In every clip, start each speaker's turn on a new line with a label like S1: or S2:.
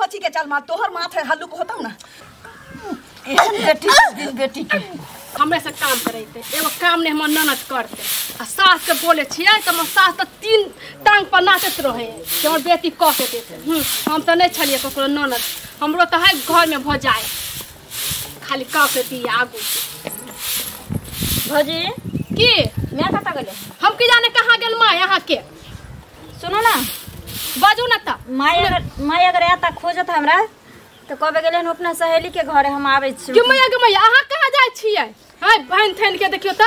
S1: भची के चल मां तोहर माथे हल्लुक होतौ ना
S2: एहन बेटी दिन बेटी के
S3: हमरे से काम करैते एगो काम ने हमर ननद करते आ सास के बोले छियै त हमर सास त तीन टांग पर नाचैत रहे कि हमर बेटी क के देते। हम त नहीं छलियै ककरो ननद, हमरो त है घर में भ जाए खाली क के दी आगू।
S2: भौजी
S3: की
S2: मैं कत गेलै?
S3: हम की जाने कहाँ गेल माँ यहाँ के।
S2: सुनो ना
S3: बाजू ना त
S2: माय अगर आता खोजत हमरा तो कबे गेलै हन अपना सहेली के घरे, हम आबै छी।
S3: के मैया के मैया अहाँ कहाँ जाइ छियै? हाय बहन थैन के देखियो त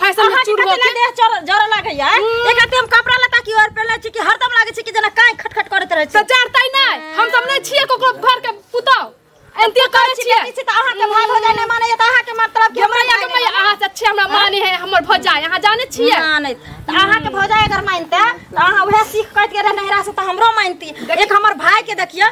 S3: फैशन में चूर हो
S2: के देह जर लागैया। एक आते हम कपड़ा लता की और पहले छी कि हरदम लागै छै कि जना काई खटखट करैत रहै छै।
S3: त जरतै नै, हम सब नै छियै ककरो घर के पुतौ एनते करै छियै।
S2: त अहाँ के भाई भौजाई नै मानै त अहाँ के मतलब कि
S3: हमरा के मैया अहाँ से अच्छे हमरा माने है हमर भौजाई, अहाँ जानै छियै?
S2: मानै त अहाँ के भौजाई अगर मानते त अहाँ उहे सीख कट के नहिरा से त हमरो मानती। एक हमर भाई के देखियो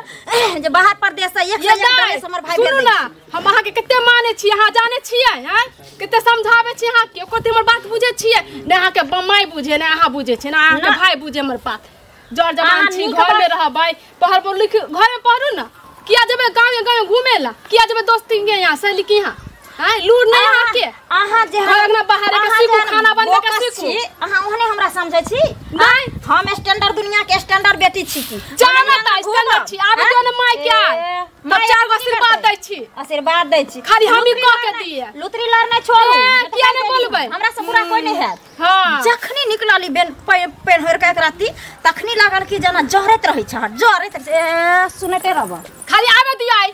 S2: जे बाहर परदेश से एक से एक ड्रेस हमर भाई
S3: सुनू ना, हम अहाँ के कते माने छी अहाँ जानै छियै? हैं कते समझाबै छी अहाँ के, ओको हमर बात बुझै छियै नै? अहाँ के बमाई बुझे नै अहाँ बुझै छी नै अहाँ के भाई बुझे हमर बात। जर जवान छी घर में रहबै, पढ़ पढ़ लिख घर में पढ़ू ना, किया जेबै गाँव गाँव घूमे ला, किया जेबै दोस्ती के यहाँ सहेली के यहाँ? हैं लूर नहीं अहाँ के,
S2: अहाँ जे
S3: घर बाहर के सीखू, खाना बनबै के सीखू।
S2: अहाँ ओहने हमरा समझै छी
S3: नहीं?
S2: हम स्टैंडर्ड दुनिया के स्टैंडर्ड बेटी छी की
S3: जाना त स्टैंडर्ड छी। आबे दियौ ने माय के आय तब चार गो आशीर्वाद दै छी,
S2: आशीर्वाद दै छी
S3: खाली हम ही कह के दिए।
S2: लुतरी लड़ नहीं छोड़ू,
S3: किया नहीं बोलबै?
S2: हमरा से बुरा कोई नहीं हैत।
S3: हां
S2: जखनी निकलली बेन पेन होर के एक राती तखनी लागल कि जना जहरत रहै छ, जहरत सुनते रहब।
S3: खाली आबे दियै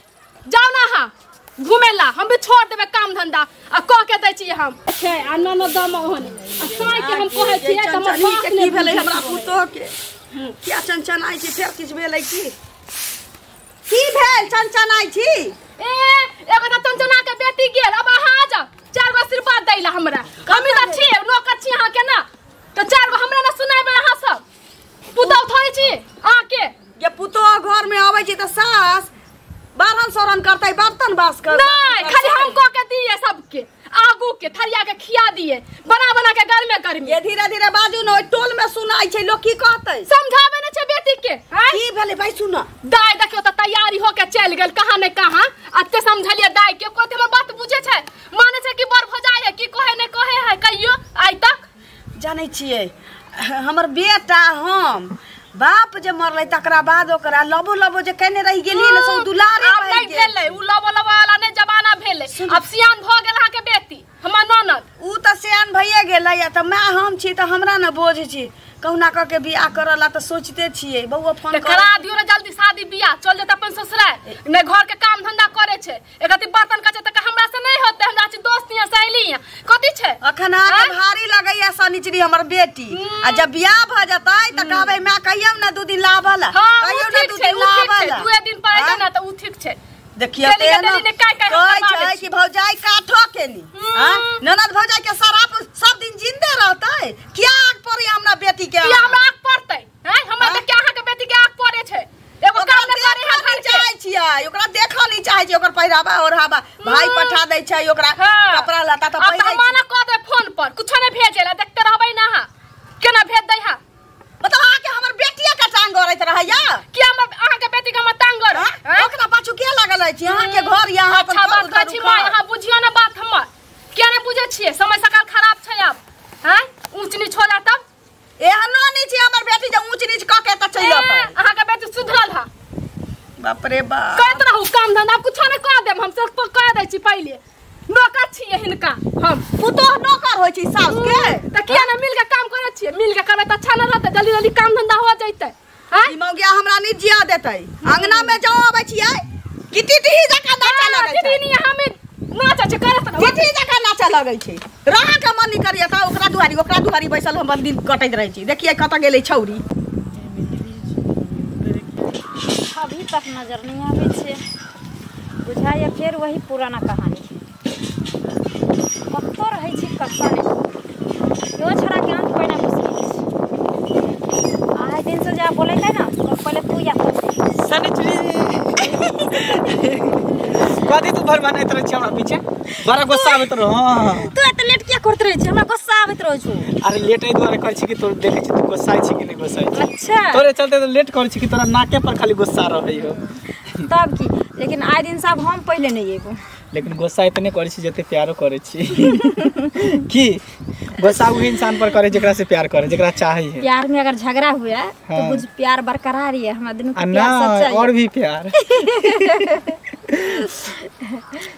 S3: जाओ ना अहाँ घूमे ला, हम भी छोड़ देबै काम धंधा आ कह के दै छी हम। छै आ ननद दम ओहन आ साई के हम कहै छियै त हमर बाप
S1: की भेलै हमरा पुतोह के किया चनचनाइ छी? फेर किछ भेलै की? की भेल चनचनाइ छी?
S3: ए एगो त चनचना के बेटी गेल, अब अहाँ आ जाओ चार गो आशीर्वाद दै ला हमरा। हम त छी नौकर छी अहाँ के ना, त चार गो हमरा ना सुनाइबै अहाँ सब पुतोह थोड़ी छी अहाँ के।
S1: जे पुतोह घर में आबै छी त सास बारहन सोरन करतै, बर्तन बास कर
S3: नहीं, खाली हम कह के दिए सबके आगू के थरिया के खिया दिए बना बना के गर्मे गर्मी।
S1: ये धीरे धीरे बाजू न, ओइ टोल में सुनाई छै लोग की कहतै?
S3: समझाबै नै छै बेटी के।
S1: की भेलै भाई सुन?
S3: दाय देखियो त तैयारी हो के चल गेल कहाँ ने कहाँ। अते समझलिए दाय के कोते हमर बात बुझे छै, माने छै कि बड़ भौजाई है की कहे ने कहे है कहियो आइ तक।
S1: जानै छियै हमर बेटा हम बाप जे मरलै तकरा बाद ओकरा लबो लबो जे केने रहि गेलियै ने से दुलारे
S3: आब नहीं भेलै, उ लबो लबो वाला नै जमाना भेलै। अब सियान भ गेल अहाँ के बेटी हमर ननद।
S1: उ त सियान भइए गेलै त माय हम छी त हमरा न बोझ छी, कहुना क के बियाह करला त सोचते छियै। बौआ फोन
S3: करा दियो ने जल्दी शादी बियाह, चल जेतै अपन ससुराल। नै घर के काम धंधा करे छै, एकति बर्तन कचे त हमरा से नहीं होते, हमरा छी दोस्त या सहेली या कथि छै।
S1: अखन अहाँ के भारी लगैया सनिचरी हमर बेटी, आ जब बियाह भ जतै त कहबै माय कहियौ ना दू दिन लाबला, कहियौ ना दू दिन लाबला,
S3: दुए दिन पर अइतै ना त उ ठीक छै।
S1: देखियो ते कहै छै कि भौजाई काठो के नी, हां ननद भौजाई के शराब सब दिन जिंदे रहतै, किया आग पड़ी हमरा बेटी के?
S3: किया हमरा आग पड़तै? हैं हमरा त क्या अहाँ के बेटी के आग पड़े छै? एगो काम न करे है घर के
S1: चाहै छियै, ओकरा देखऽ नहीं चाहै छियै, ओकर पहिरावा ओढ़ावा भाई पठा दै छै, ओकरा कपड़ा लत्ता त पहिरै।
S3: अब मना क दे फोन पर कुछो नै भेजेला, देखते रहबै ना अहाँ केना भेज दै हा।
S1: मतलब अहाँ के हमर बेटिया के टांग गरैत रहैया?
S3: कि हम अहाँ के बेटी के हम टांग गरै?
S1: ओकरा पाछू के लागल अछि अहाँ के घर या अहाँ अपन
S3: अच्छा बात कहै छी माय, अहाँ बुझियो ना बात हमर, किया नै बुझै छियै? समय सकाल खराब छै आब, हैं ऊंच नीच हो जात।
S1: एहनो नै छै हमर बेटी जे ऊंच नीच क के त चलि अतै।
S3: अहाँ के बेटी सुधरल हा।
S1: बाप रे बाप,
S3: कहैत रहू काम धंधा कुछो नै कह देब, हम सब कह दै छी पहिले नौकर छियै हिनका हम।
S1: पुतोह नौकर होइ छै सास के
S3: त किया नै मिल के काम करै छियै? मिल के करबै त अच्छा न रहतै, जल्दी जल्दी काम धंधा हो जैतै। हैं
S1: ई मौगिया हमरा नै जिया देतै, अंगना में जाओ आबै छियै कि टिटही जकाँ नाचा लगै छै।
S3: टिटही हमे नाचै छै करत रहू,
S1: टिटही जकाँ नाचा लगै छै, रह के मन नै करैया त ओकरा दुआरी बैसल हमर दिन कटैत रहै छी। देखियै कतऽ गेलै छौरी,
S2: अभी तक नजर नहीं आबै छै, बुझाइया फेर वही पुराना कहानी। कतऽ रहै छी कतऽ नहि, यो छोड़ा के अंत पहिने मुश्किल छै। आइ दिन से जा बोलेतै ना पहिले तू या
S4: सनिचरी कथी तू भर बनाइत रहै छी हमरा पीछे? बड़ा गुस्सा आबैत रहो। हां
S2: तू एते लेट किया करत रहै छी? हमरा गुस्सा आबैत रहै छौ।
S4: अरे लेट एहि दुआरे करै छी कि तोर देखै छी तू गुस्सा छी कि नहि गुस्सा छी।
S2: अच्छा
S4: तोरे चलते तो लेट करै छी कि तोरा नाके पर खाली गुस्सा रहै हो।
S2: तब की लेकिन आइ दिन साहब हम पहिले नहीं एबो।
S4: लेकिन गुस्सा इतने करे छी जते प्यारो करे छी की गुस्सा वही इंसान पर करे जेकरा से प्यार करे जेकरा चाहे है।
S2: प्यार में अगर झगड़ा हुआ तो
S4: हाँ।
S2: बुझ प्यार बरकरार है हमरा दुनू के प्यार सच्चा है
S4: और भी प्यार।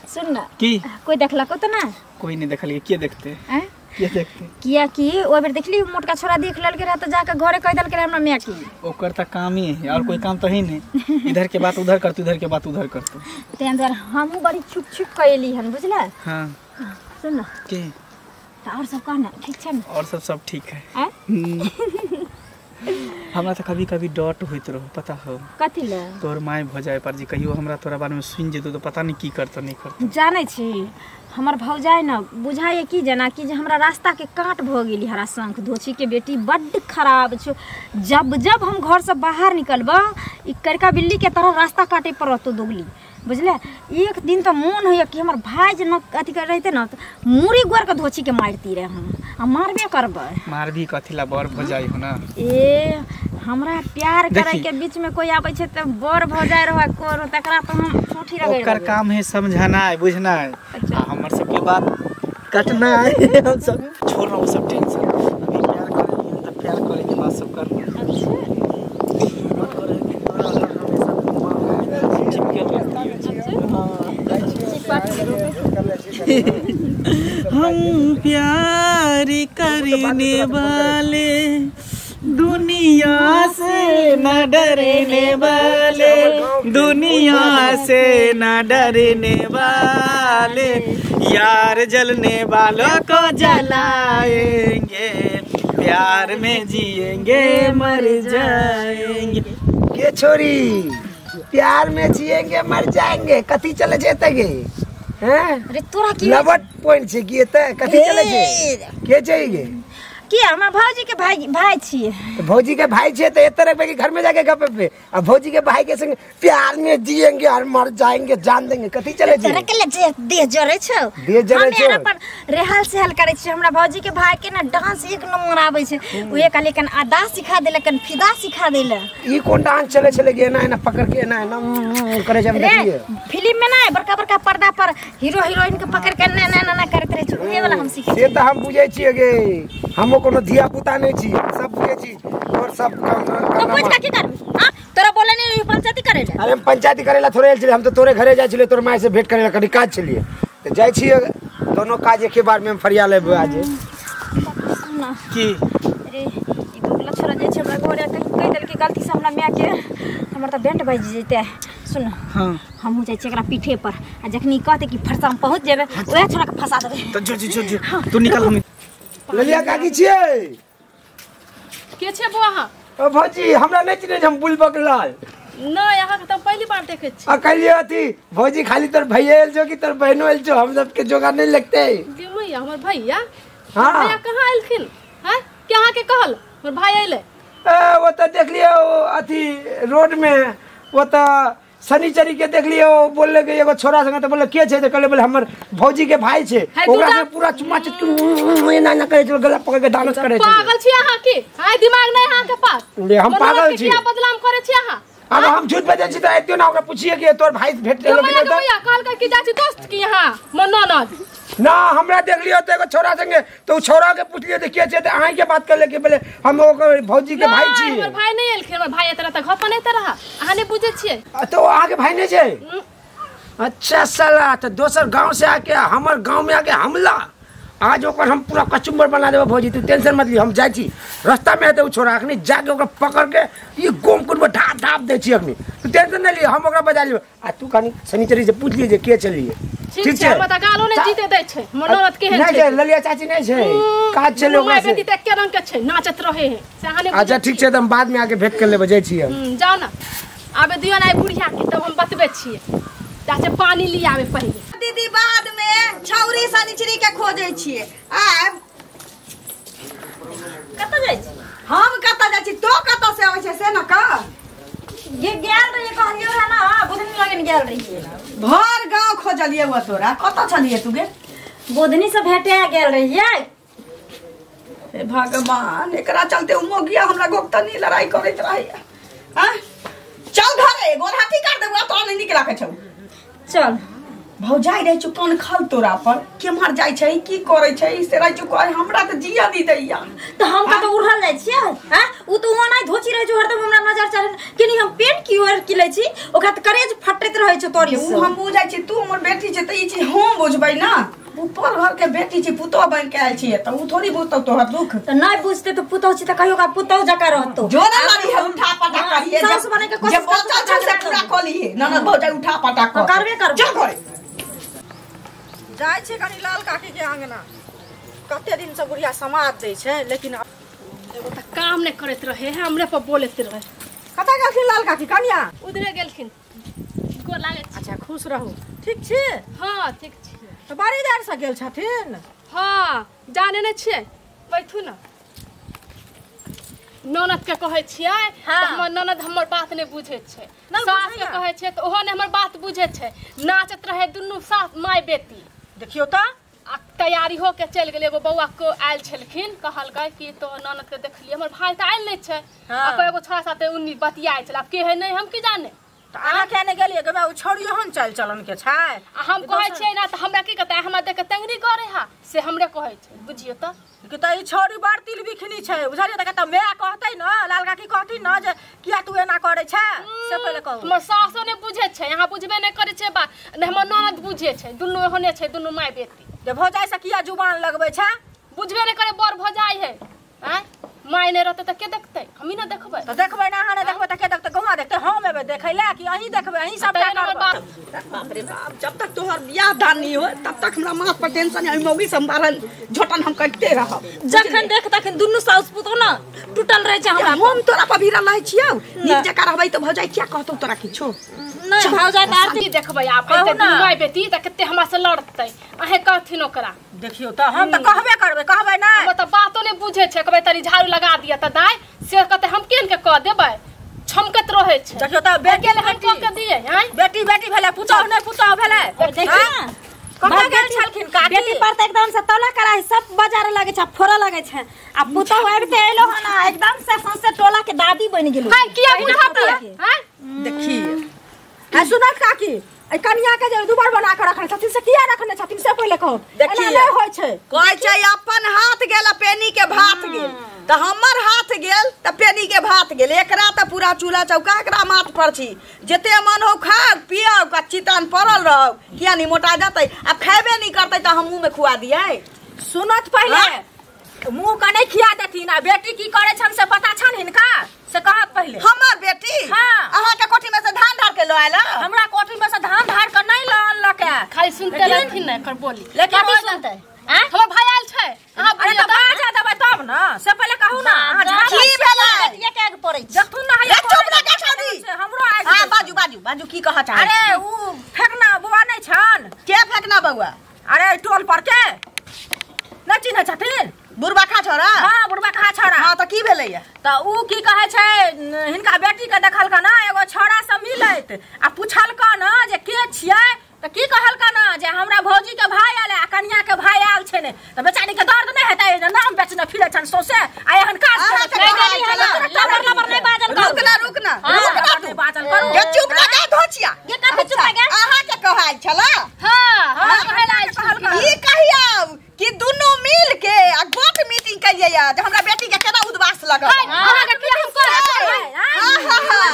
S2: सुन ना
S4: की
S2: कोई देखलको त ना?
S4: कोई नहीं देखल के देखते
S2: हैं
S4: के देखते
S2: किया कि ओ बेर देखली मोटका छोरा देख ललके रह त जाके घरे कह देलके हमरा माय की
S4: ओकर त काम ही है और कोई काम त ही नहीं, इधर के बात उधर करतू उधर के बात उधर करतू।
S2: ते अंदर हमहु बड़ी छुप छुप कइली हन बुझला।
S4: हां
S2: सुन ना
S4: की
S2: और सब कहना ठीक छै ना?
S4: और सब सब ठीक है। हमरा त कभी कभी डॉट होइत रहो पता हो
S2: कथि ले
S4: तोर my भ जाए पर जी कहियो हमरा तोरा बारे में सुन जेतो त पता नहीं की करतो नहीं करतो।
S2: जानै छी हमर भौजाई न बुझाइए कि जेना कि जे हमरा रास्ता के काट भ गेली हरा शंख धोछी के बेटी बड्ड खराब छो। जब जब हम घर से बाहर निकलब ई करका बिल्ली के तरह रास्ता काटे पर रहतो दोगली बुझले। एक दिन तो मोन होइए कि हमर भाई जे न अथी कर रहते न मूड़ी गोर के धोछी के मारती रहे हम आ मारबे करबै।
S4: मारबी कथिला बड़ भौजाई हो ना।
S2: ए हमरा प्यार करे के बीच में कोई आबै छै त बड़ भौजाई रह को तकरा तो हम ठूठी रगड़
S4: ओकर काम है समझाना है बुझना है। अच्छा। हमर सबके बात कटना है हम सब छोड़ रहा हूं सब टेंशन। अभी प्यार करे त प्यार करे के बात सब करना।
S2: अच्छा
S4: मत करे कि तोरा हमेशा चिपके रहती है। हम प्यार करने वाले दुनिया से न डरने वाले दुनिया से न डरने वाले यार जलने वालों को जलाएंगे प्यार में जिएंगे मर जाएंगे।
S5: ये छोरी प्यार में जिएंगे मर जाएंगे कथी चले जेते गे हैं?
S2: अरे तोरा की
S5: लवट पॉइंट छे की एते कथी चले छे के जाएंगे
S2: की हमर भौजी के भाई भाई छिए।
S5: तो भौजी के भाई छिए तो एते रखबे कि घर में जाके गप पे आ भौजी के भाई के संग प्यार में जिएंगे और मर जाएंगे जान देंगे कथी चले छे?
S2: तोरा के ले देह जरे छौ
S5: देह जरे छौ।
S2: हम अपन रेहल सेहल करे छी हमरा भौजी के भाई के ना डांस एक नंबर आबै छै उहे कहले कन अदा सिखा देले कन फिदा सिखा देले।
S5: ई कोन डांस चले छले गे एना एना पकड़ के एना एना करे छै हम देखिए
S2: फिल्म में ना बड़का बड़का पर्दा पर हीरो हीरोइन के पकड़ के ना ना ना करत रहे छै उहे वाला हम सीखे
S5: से त हम बुझै छियै गे हम कोनो धिया पुता नहीं छी सब बुझै छी और सब काम
S2: तो पूछ का की करबी? हां तोरा बोले नहीं पंचायती करेला।
S5: अरे हम पंचायती करेला थोड़े आयल छलियै हम तो तोरे घरे जाय छलियै तोर my से भेंट करेला कनी काज छलियै त जाय छियै दोनों काज एके बार में हम फरिया लेबै आज।
S2: सुन
S4: की
S2: अरे ई दोगला छोरा जे छै हमरा घरे कहीं कहि देलकै गलती से हमरा my के हमर त बेंट बाजि जेतै। सुन
S4: हां
S2: हमहु जाय छियै एकरा पीठे पर आ जखनी कहतै कि फरसा हम पहुंच जेबै ओहे छोरा के फंसा देबै।
S4: त जो जो जो तू निकल हम
S5: ललिया काकी छियै
S3: के छे बुआ? हां
S5: ओ भौजी हमरा नहीं चिन्है हम बुलबक लाल।
S3: नहीं अहाँ के त पहली बार देखै छी।
S5: आ कहलियै अथी भौजी खाली तोर भैया आयल छौ कि तोर बहनो आयल छौ हम सबके जोगा नहीं लगते।
S3: गे मैया हमर भैया?
S5: हां
S3: भैया कहां आइलखिन हैं? के अहाँ के कहल हमर भाई अइले?
S5: ए वो त देखलियै ओ अथी रोड में वो त शनिचरी के देखलियै ओ बोलले के एगो छोरा संगे त बोलले के छै त कहले बोले हमर भौजी के भाई छै ओकरा से पूरा चुम्मा चुटकी एना एना करे छै गला पकड़ के डांस करे छै।
S3: पागल छी अहाँ की? हाय दिमाग नहीं अहाँ के पास।
S5: ले हम पागल छी
S3: किया बदनाम करे छी अहाँ?
S5: अब हम झूठ बजै छी त एतियो ना ओकरा पूछिए कि तोर भाई भेट गेलो कि
S3: नहीं? भैया कहल के जा छी दोस्त की यहाँ मन ननद
S5: ना हमरा देखलियो त एगो छोरा संगे त उ छोरा के पूछलियो त के छै त अहाँ के बात करले के बोले हम ओकर भौजी के भाई छी।
S3: हमर भाई नहीं एलखिन हमर भाई एतरा त घर पर नहीं त रहा अहाँ नहीं बुझै छियै।
S5: तो अहाँ के भाई नहीं छै? अच्छा साला त दोसर गांव से आके हमर गांव में आके हमला आज ओकर हम पूरा कचुम्बर बना देबै भौजी तू टेंशन मत ली हम जाइ छी रास्ता में हेतै उ छोरा अखनी जाके ओकरा पकड़ के ई गोम कुट में ढाप ढाप दै छी अखनी तू टेंशन नहीं ली हम ओकरा बजा लेबै। आ तू कनी शनिचरी से पूछ लिए जे के चलिए।
S3: ठीक छै हमरा त गालो नै जीते दै छै हमर ननद केहन
S5: छै? नहीं छै ललिया चाची नहीं छै काज छै ओकरा से
S3: बेटी त एके रंग के छै नाचत रहे है से अहाँ नै।
S5: अच्छा ठीक छै त हम बाद में आके भेंट कर लेबै जाइ छी हम।
S3: जाओ ना आबे दियो ना बुढ़िया के तब हम बतबै छियै चाचे पानी ली आवे पहिले।
S1: दीदी बाद में छौरी शनिचरी के खोजै छियै आब
S2: कत जाइ छी?
S1: हम कत जाइ छी तो कत से आबै छै से न कह।
S2: ये गेल रहिए कहलियो रहा ना बुधनी लगन गेल रहिए
S1: भर गांव खोजलिए वो तोरा कत छलिए तू गे?
S2: बुधनी से भेटे गेल रहिए।
S1: हे भगवान एकरा चलते उ मोगिया हमरा गोपतनी लड़ाई करैत रहैया। हां चल घरे गोरहाटी कर देबो तो नहीं निक राखे छौ।
S2: चल
S1: भौजाई रहे छौ कान खल तोरा पर केम्हर जाय छै की करै छै से रहे छौ कह हमरा त जिया दी दैया।
S2: त हम कत उड़ल जाय छियै हां उ त ओना धोची रहे छौ हरदम हमरा नजर चढ़ केनी हम पेन की ओर की लै छी ओकरा त करेज फटैत रहै छौ तोरी
S1: से। उ हम बुझै छी तू हमर बेटी छै त ई चीज हम बुझबै ना ऊपर घर के बेटी छी पुतोह बन के आयल छी त उ थोड़ी बुझतौ तोहर दुख।
S2: त नै बुझते त पुतोह छी त कहियो का पुतोह जका रहतो
S1: जो ना लड़ी है उठा पटा करिए
S2: सास बने के कोशिश
S1: जे बचल छै से पूरा क लिए ननद भौजाई उठा पटा क
S2: करबे करबे।
S1: जा घरे
S6: जाय छै कनी लाल काकी के आंगना कते दिन से बुढ़िया समाज दै छै लेकिन
S3: एगो त काम नै करैत रहे है हमरे पर बोलैत रहे।
S6: कतऽ गेलखिन लाल काकी कनिया?
S3: उधरे गेलखिन। गोर लागै छी।
S6: अच्छा खुश रहू। ठीक छी?
S3: हां ठीक छी।
S6: त बड़ी देर से गेल छथिन?
S3: हां जाने नै छियै बैठू ना। ननद के कहै छियै त हमर ननद हमर बात नै बुझै छै। सास के कहै छियै त ओहो नै हमर बात बुझै छै। नाचत रहे दुनू सास my बेटी।
S6: देखियो त
S3: आ तैयारी हो के चलि गेलै। एगो बौआ को आयल छलखिन कहलकै कि तो ननद के देखलियै हमर भाई त आयल नै छै आ एगो छोड़ा साथे उन्नी बतियाइ छल आब के है नै हम की जाने।
S6: त अहाँ किया नै गेलियै गमे उ छोड़ियो हन चाल चलन के छै
S3: आ हम कहै छियै ना त हमरा की कहतै हमरा देख के तंगरी करे हा से हमरे कहै छै बुझियो त
S6: कि त ई छोड़ी बड़ तिल बिखनी छै बुझलियै त कहता my कहतै न लाल काकी कहती न जे किया तू एना करै छै से पहिले कहू।
S3: हमर सासो नै बुझै छै यहाँ बुझबे नै करै छै बात नै हमर ननद बुझै छै दुनू ओहने छै दुनू my बेटी।
S6: जे भौजाई से किया जुबान लगबै छै
S3: बुझबे नै करे बड़ भौजाई है आंय my नै रहतै त के देखतै हम ही ना देखबै
S6: त देखबै ना अहाँ नै देखबै त के देखतै गौआ देखतै हम एबै देखै ले कि अहीं देखबै अहीं सबटा करबै।
S1: बाप रे बाप जब तक तोहर बियाह दान नहीं हो तब तक हमरा माथ पर टेंशन है मौगी संभारन झटन हम कटते रहब।
S2: जखन देख तखन दुनू साउस पुतोह ना टूटल रहे छै हमरा।
S1: हम तोरा पर भिरल रहै छियौ नीक जकाँ रहबै त भौजाई किया कहतौ तोरा किछो
S2: नै। भौजाई त
S3: आरती देखबै आब एते दुनू my बेटी त कते हमरा से लड़तै अहे कहथिन ओकरा।
S6: देखियो त हम त कहबे करबै कहबै नै
S3: हम त बातो नै बुझै छै कहबै तनी झाड़ू लगा दिया त दाइ से कहतै हम केन के क देबै छमकत रहै छै।
S6: देखियो त बेटी
S3: हम क के दिए हैं
S6: बेटी बेटी भेलै पुतोह नै पुतोह भेलै।
S2: देखियो
S6: कतऽ गेल छलखिन काकी
S2: बेटी पर त एकदम से तौला कराई सब बाजार लागे छै फोड़ा लागे छै आ पुतोह आबिते एलो हन एकदम से सौंसे टोला के दादी बनि गेलो।
S3: हां किया बुझत हैं
S1: देखिए
S6: आ सुनत काकी ए कनिया के जे दुबर बना के रखने छथिन से किया रखने छथिन से पहिले कहू।
S1: देखिए
S6: एना नै होय छै
S1: कहै छै अपन हाथ गेल आ पेनी के भात गेल त हमर हाथ गेल त पेनी के भात गेल। एकरा त पूरा चूल्हा चौका एकरा माथ पर छी जते मन हो खाओ पियो का चितन पड़ल रहो किया नहीं मोटा जतै आब खेबे नहीं करतै त हम मुंह में खुआ दियै।
S6: सुनत पहिले मुंह के नहीं खिया देथिन आ बेटी की करे छन से पता छन हिनका से कहत पहिले।
S1: हमर बेटी
S6: हां
S1: अहाँ के कोठी में से धान धार के ल आयल?
S6: हमरा कोठी में से धान धार के नहीं ल अनलक
S3: खाली सुनते रहथिन न एकर बोली।
S6: लेकिन
S3: कथी सुनते हैं हमर भाई आयल छै अहाँ
S6: अरे त बाजा देबै तब न से पहिले कहू ना अहाँ
S1: की भेलै
S2: बेटिया के आगे पड़ै छै
S6: देखथुन ना
S1: रे चुप ना छौड़ी
S6: हमरो आइ
S1: हां बाजू बाजू बाजू की कह चाहै।
S6: अरे उ फेकना बौआ नै छन
S1: के फेकना बौआ?
S6: अरे टोल पर के नै चिन्है छथिन
S1: बुढ़बा खा छोरा?
S6: हां बुढ़बा खा छोरा।
S1: हां त की भेलैया?
S6: त उ की कहै छै हिनका बेटी के देखलका ना एगो छोरा से मिलैत आ पुछलका ना जे के छियै त की कहलका ना जे हमरा भौजी के भाई आयल आ कनिया के भाई आयल छै ने त बेचारी के दर्द नै हेतै जे नाम बेचने फिरै छन सौसे आ एहन काज
S1: करै
S2: लबर लबर नै बाजल करू।
S1: रुकना रुकना रुकना तू
S6: बाजल करू
S1: के चुप ना गे धोचिया
S2: के कथी चुप गे
S1: अहाँ के कहै छला?
S3: हां हां कहै आयल छल
S1: ई कहिया कि दुनू मिल के आ गोट मीटिंग करियै जे हमरा बेटी के केना उदवास लगल।
S3: अहाँ के किया हम कहै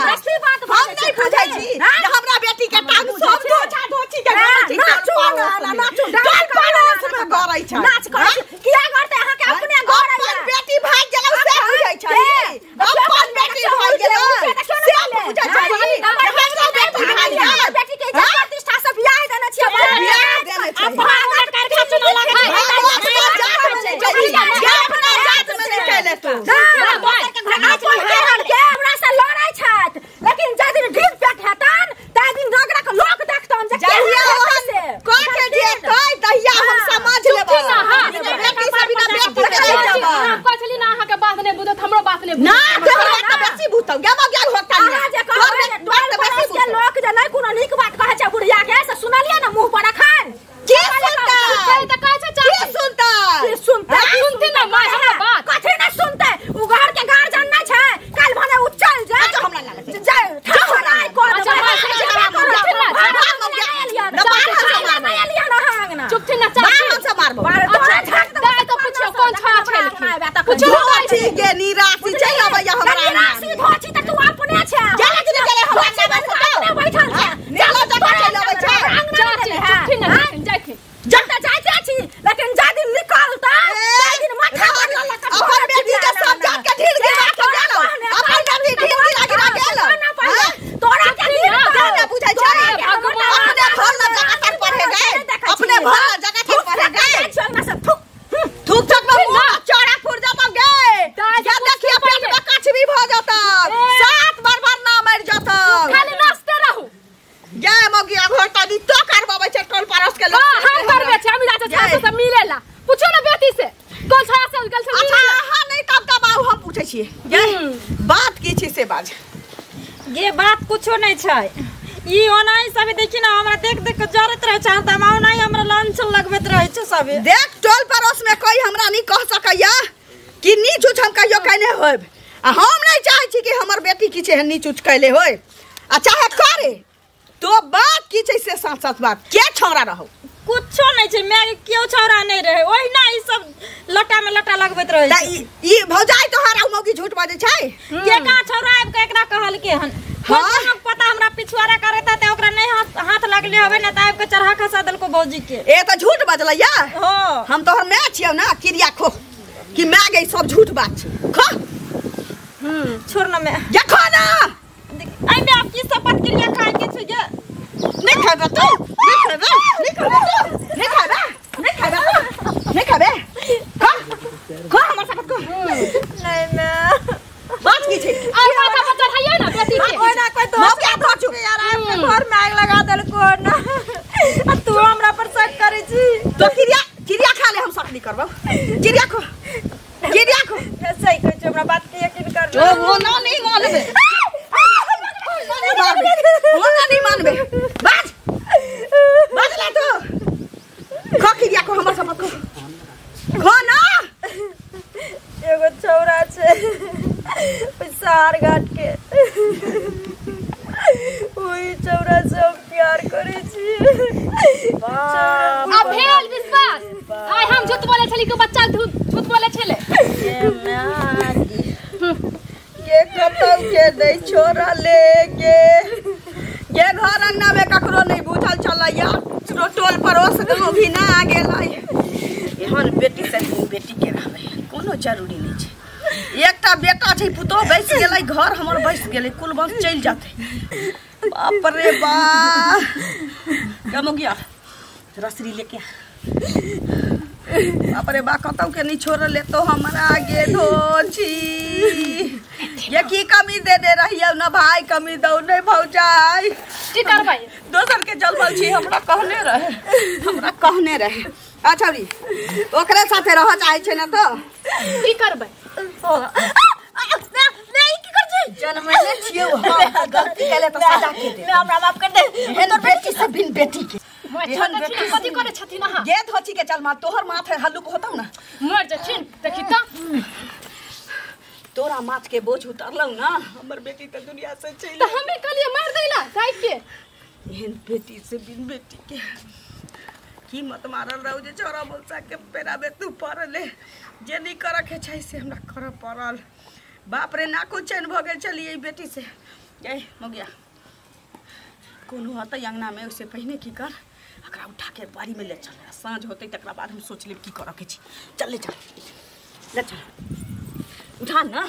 S6: देखी बात
S1: हम नहीं बुझै छी जे हमरा बेटी के टांग सब धोचा धोची के गरै छै।
S6: नाचू नाचू
S1: डाल पड़ोस में गरै छै
S6: नाच करै छै किया करतै अहाँ के अपने घर
S1: अपन बेटी भाग गेलौ से बुझै छै अपन बेटी भाग गेलौ से बुझै छै हमरा बेटी भाग गेल
S6: बेटी के इज्जत प्रतिष्ठा से बियाह देने छियै
S1: बियाह देने छै
S2: अपन कारखाना चुना लागे छै
S6: हमरा से लड़ै छथि लेकिन जाहि दिन ढील पेट हेतन ताहि दिन रगड़ा के लोक देखतन जे
S1: जहिया कह के जेतै तहिया हम समझ लेबै। बेटी से बिना बेटी के रहि जेबै।
S3: अहाँ कहै छली ना अहाँ के बात नै बुझत हमरो बात नै
S1: ना तोहर बात त बेसी बुझतौ गे मगिया होता
S6: अहाँ जे कहबै टोल पड़ोस के लोक जे नै कोनो नीक बात कहै छै बुढ़िया के से सुनलियै ना मुंह पर अखन
S1: की सुनतै
S3: त कहै छै
S1: की सुनतै
S6: की सुनतै
S3: सुनथिन ना my हमरा बात
S6: कथी नै सुनतै उ घर के गार्जियन नै छै काल्हि भने उ चल जाय
S1: हमरा लागै छै
S6: जाय ठाकुर
S1: के लोग
S3: हां हम करबे छी, हम जाय छौड़ा से मिलेला। पूछो ना बेटी से कोन छौड़ा से गेल छल।
S1: अच्छा हां नहीं तब तब आउ हम पूछै छी बात की छी से बाज।
S2: गे बात कुछो नहीं छै, ई ओनाही सब देखी ना हमरा देख देख के जरत रहे छै, त ओनाही हमरा लांछन लगबैत रहे छै सब।
S1: देख टोल पड़ोस में कोई हमरा नहीं कह सकैया कि नीच उच हम कहियो कहने होब, आ हम नहीं चाहे छी कि हमर बेटी की छै नीच उच कैले होय आ चाहे करे। तो बात की छै से साथ साथ बात के छौड़ा रहो
S2: कुछो नहीं छै, मैं केओ छौड़ा नहीं रहे, ओहिना ई सब लटा में लटा लगबैत रहे
S1: त ई भौजाई तोहर मौगी झूठ बाजै छै
S2: के का छौड़ा आबि के एकरा कहल के हन। हां पता हमरा पिछुआरा करैत त ओकरा नहीं हाथ लगले होबे ना त आबि के चढ़ा खसा देलको भौजी के।
S1: ए त झूठ बजलैया।
S2: हां
S1: हम तोहर my छियौ ना, क्रिया खो कि my गई सब झूठ बात छै। खो
S2: छोड़ ना मैं
S1: देखो ना
S2: आई में आप की शपथ क्रिया खाए के छै गे।
S1: नहीं खाबे तू, नहीं खाबे, नहीं खाबे तू, नहीं खाबे, नहीं खाबे तू, नहीं खाबे। खा खा हमर शपथ खो।
S2: नहीं मैं
S1: बात की छै
S3: और माथा पर चढ़ाइयो ना बेटी के।
S2: कोई ना कोई दोस्त
S1: मौका धोचू
S2: यार आपके घर में आग लगा देलको ना आ तू हमरा पर शक करै छी
S1: तो क्रिया क्रिया खा ले, हम शक नहीं करबौ। क्रिया खो, क्रिया खो।
S2: सही कहै छी, हमरा बात के यकीन कर।
S1: ओ वो ना नहीं मानबे, वो ना नहीं मानबे। बाज बाज ला तो खो क्रिया खो, हमर शपथ खो, खो ना।
S2: एगो छौड़ा छै सार घाट के, ओही छौड़ा से हम प्यार करै छी।
S3: अब भेल विश्वास। आइ हम झूठ बोले छली के बच्चा झूठ बोले छले।
S1: के कतौ के दै छोरा ले के के घर अंगना में ककरो नहीं बुझल चलैया, टोल पड़ोस कोनो भी ना आ गेलै। एहन बेटी से बेटी के रहबै कोनो जरूरी नहीं छै। एकटा बेटा छै पुतोह बैस गेलै घर हमर बैस गेलै, कुल वंश चलि जाते। बाप रे बाप गमगिया रसरी लेके बाप रे बा कतौ के नहीं छोड़ ले तो हमरा आगे धोची। ये की कमी देने रहियो ना भाई, कमी दौ नहीं भौजाई।
S3: की करबै
S1: दोसर के जलबल छी, हमरा कहने रहे, हमरा कहने रहे। अच्छा री ओकरे साथे रह चाहे छै ना तो
S3: की करबै?
S2: नहीं की कर छी
S1: जनमले छियौ हम, गलती केले त सजा के दे।
S2: मैं हमरा माफ कर दे,
S1: एहन बेटी से बिन बेटी के
S3: एहन बेटी कथि करे छथिन अहाँ?
S1: गे धोची के चल मार, तोहर माथे हल्लुक होतौ ना
S3: मर जथिन। देखी त
S1: तोरा माथ के बोझ उतारलौ ना, हमर बेटी त दुनिया से चलि
S3: त हमे कहलिए मार देला जाय के।
S1: एहन बेटी से बिन बेटी के की मत मारल रहू जे छोरा बोलसा के पेराबे तू पड़ले। जे नहीं करे के छै से हमरा करे पड़ल। बाप रे नाको चैन भ गेल चलिए बेटी से। ए मगिया कोनो होतै अंगना में ओइसे पहिने की कर एकरा उठा के बाड़ी में ले चल, साँझ होतै तकरा बाद हम सोच लेब की करे के छै। चल ले चल, ले चल उठा ना।